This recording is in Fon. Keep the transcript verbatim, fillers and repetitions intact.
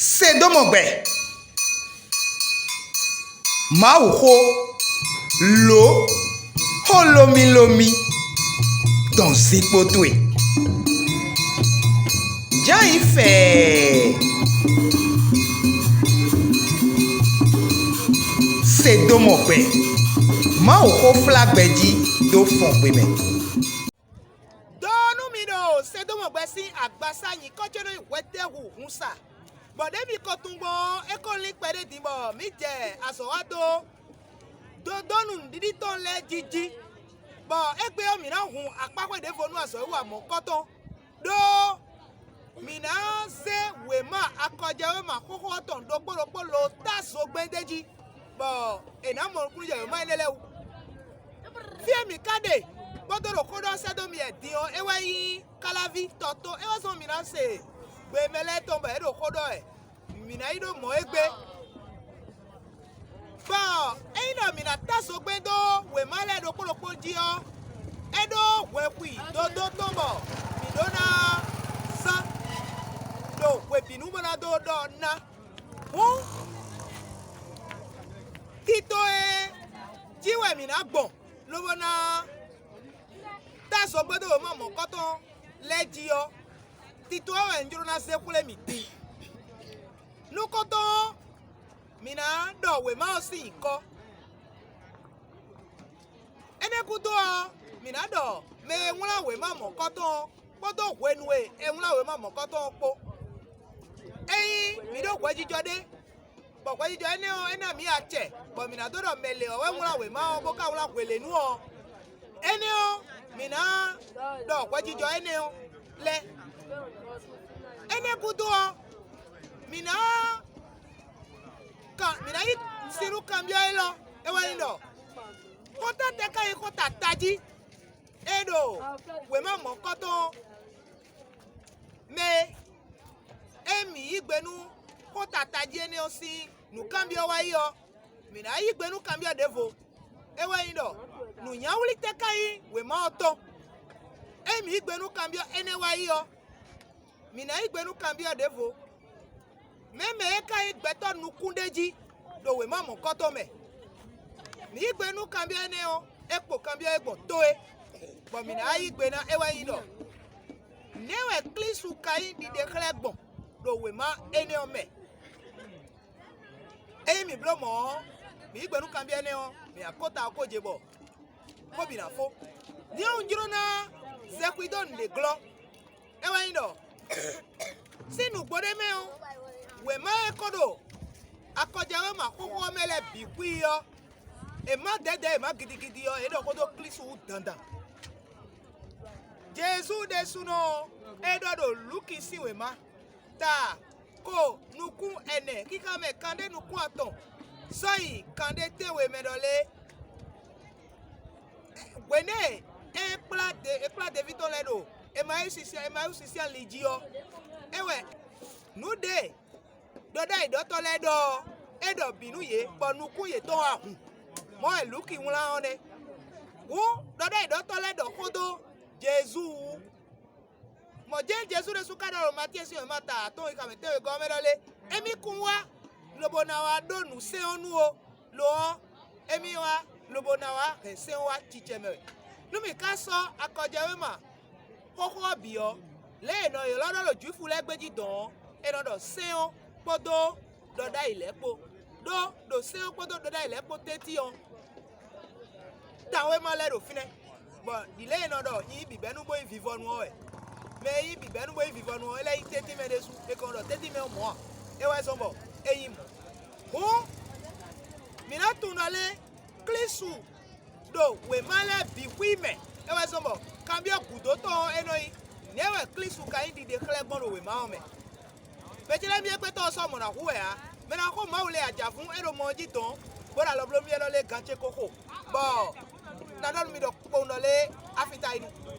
Se dó mɔ gbɛ. Mawuxó, lǒ, xó lómílómí dɔn zinkpo towe. Jǎ yi fɛɛ. Se dó mɔ gbɛ. Mawuxó flá gbɛ jí dó fɔn gbe mɛ. Dɔɔ nú mi ɖo Sedómu gbɛ sín agbasá nyǐkɔ ce nɔ nyí hwɛtɛ́hu hun sa, bɔ ɖě mi ko tunwun gbɔn ɔ́, é ko lín kpɛɖé din bɔ mǐ jɛ azɔ̌ wa dó dodónu nǔɖiɖi tɔn lɛ́ɛ jí jí, bɔ égbé ɔ́, mǐ ná hun akpáxwé ɖěvo nú azɔ̌ e wa mɔ̌kɔ́tɔn, ɖó mǐ ná zé wěma akɔjɛwéma xóxó ɔ́ tɔn ɖokpó ɖokpó lo tá zogbɛ́n d'é jí, bɔ è nǎ mɔ nukúnnú jɛ wěma énɛ́ lɛ́ɛ wú. Fí e mǐ ka ɖe bó dó ɖo xó ɖɔ sɛ́ dó mi wɛ din ɔ́, é wɛ nyí Káláví tɔ tó; é wɛ zɔ́n mǐ ná se gbe mɛ lɛ́ɛ tɔn bɔ yě ɖo xó ɖɔ wɛ, mǐ ná yi ɖó mɔ̌ égbé. Bɔ ényí ɖɔ mǐ ná tá zogbɛ́n dó wěma lɛ́ɛ ɖokpó ɖokpó jí ɔ́, é ɖó hwɛxwi dodó tɔn bɔ mǐ ɖó ná zán ɖo hwebǐnu bó ná dó ɖɔ ná. Hǔn, tito e jí wɛ mǐ ná gbɔn lobo ná tá zogbɛ́n dó wěma mɔ̌kɔtɔn lɛ́ɛ jí ɔ́, tito ɔ́ wɛ un jló ná zé xwlé mì din. Nukɔntɔn ɔ́, mǐ ná ɖɔ wěma ɔ́ sín nyǐkɔ. Énɛ́ gúdo ɔ́, mǐ ná ɖɔ mɛ e wlán wěma mɔ̌kɔtɔn ɔ́ kpódó hwenu e è wlán wěma mɔ̌kɔtɔn ɔ́ kpó. Ényí mǐ ɖo hwɛjijɔ ɖé, bɔ hwɛjijɔ énɛ́ ɔ́, é ná mǐ acɛ, bɔ mǐ ná dó ɖɔ mɛ lě ɔ́ wɛ wlán wěma ɔ́, bó ka wlán hwelěnu ɔ́, énɛ́ ɔ́, mǐ ná ɖɔ hwɛjijɔ énɛ́ ɔ́ lɛ́ɛ. Énɛ́ gúdo ɔ́, mǐ ná kan mǐ ná yí sin nú kanbyɔ́ élɔ́. É wɛ nyí ɖɔ xɔ́ntɔn tɛ́ ká nyí xɔ́ntɔn tají e ɖo wěma mɔ̌kɔtɔn mɛ é. Ényí mǐ yí gbe nú xɔ́ntɔn tají énɛ́ ɔ́ sín nǔkanbyɔ́ wá yi ɔ́, mǐ ná yí gbe nú kanbyɔ́ ɖěvo. É wɛ nyí ɖɔ nǔnyáwlí tɛ́ ká nyí wěma ɔ́ tɔn? Ényí mǐ yí gbe nú kanbyɔ́ énɛ́ wá yi ɔ́, mǐ ná yí gbe nú kanbyɔ́ ɖěvo. Mɛ̌ mɛ e ka nyí gbɛtɔ́ nukúnɖéjí ɖo wěma mɔ̌kɔtɔn mɛ? Mǐ yí gbe nú kanbyɔ́ énɛ́ ɔ́, é kpo kanbyɔ́ e gbɔn tó é, bɔ mǐ ná yí gbe ná é wɛ nyí ɖɔ: Nɛ̌ wɛ Klísu ka nyí ɖiɖe xlɛ́ gbɔn ɖo wěma énɛ́ ɔ́ mɛ? Ényí mǐ bló mɔ̌ ɔ́, mǐ yí gbe nú kanbyɔ́ énɛ́ ɔ́, mǐ ná kó ta ɔ́ kó je bɔ xó bǐ ná fó. Din ɔ́, un jló ná zɛ xwi dó nǔɖé glɔ́. É wɛ nyí ɖɔ sín nǔgbó ɖé mɛ ɔ́, wěma e ko ɖo akɔjɛwéma xóxó ɔ́ mɛ lɛ́ɛ bǐ xwí ɔ́, è má dɛ̌dɛ̌ è má gidigidi ɔ́, è ɖɔ xó dó Klísu wú dandan. Jezu ɖésúnɔ ɔ́, é ɖɔ ɖo Luki sín wěma ta ko nukún ɛnɛ, xixa mɛ kanɖé nukún atɔn, sɔ́ yi kanɖé tɛ́nwe mɛ ɖɔ lé. Hwenɛ́ e é kplá de é kplá deví tɔn lɛ́ɛ ɖo Emayúsi sín Emayúsi sín ali jí ɔ́, é wɛ nǔ ɖě ɖɔɖ'ayǐɖɔtɔ́ lɛ́ɛ ɖɔ ɔ́, é ɖɔ bǐ nú yě, bɔ nukún yětɔn wá hun. Mɔ̌ wɛ Luki wlán ɔ́ nɛ́. Hǔn ɖɔɖ'ayǐɖɔtɔ́ lɛ́ɛ ɖɔ xó dó Jezu wú. Mɔ̌ jɛ́n Jezu ɖésú ka ɖɔ ɖo Matíe sín wěma ta atɔ́ɔ́n xixa mɛ tɛ́nwegɔ́ ɔ́ mɛ ɖɔ lé: Émí kún wá lobo ná wá ɖó nǔ sɛ́n ɔ́ nú ó; lo ɔ́, émí wá lobo ná wá hɛn sɛ́n ɔ́ wá cicɛ mɛ wɛ. Nú mǐ ka sɔ́ akɔjɛwéma xóxó ɔ́ bǐ ɔ́, lě e è nɔ ylɔ́ ɖɔ ɖo Jwifu lɛ́ɛ gbéjí dɔ̌n ɔ́, è nɔ ɖɔ sɛ́n ɔ́ kpódó ɖɔɖ'ayǐ lɛ́ɛ kpó. Ɖó ɖo sɛ́n ɔ́ kpódó ɖɔɖ'ayǐ lɛ́ɛ kpó tɛ́ntin ɔ́, tawéma lɛ́ɛ ɖo fínɛ́, bɔ ɖǐlée è nɔ ɖɔ nyi bǐbɛ́nu bó nyí vivɔnu ɔ́ wɛ. Mɛ e nyí bǐbɛ́nu bó nyí vivɔnu ɔ́, é lɛ́ nyí tɛ́ntin mɛ ɖésú; è ka nɔ ɖɔ tɛ́ntin mɛ ɔ́ mɔ̌ ǎ, é wɛ zɔ́n bɔ é nyí mɔ̌. Hǔn, mǐ ná tunwun ɖɔ lé Klísu ɖo wěma lɛ́ɛ bǐ xwí mɛ; é wɛ zɔ́n bɔ kanbyɔ́ gǔdo tɔn ɔ́ é nɔ nyí: Nɛ̌ wɛ Klísu ka nyí ɖiɖe xlɛ́ gbɔn ɖo wěma ɔ́ mɛ? Mɛjlɛ́mí e gbɛtɔ́ ɔ́ sɔ́ mɔ̌ ná hu wɛ ǎ. Mɛ ná xo Mawu lɛ ajǎvún e ɖo mɔ ɔ́ jí dɔ̌n, bó ɖo alɔ bló mì élɔ́ lé gan ce ko xo, bɔ ná ɖɔ nú mi ɖɔ kpowun ɖɔ lé afita yi nu.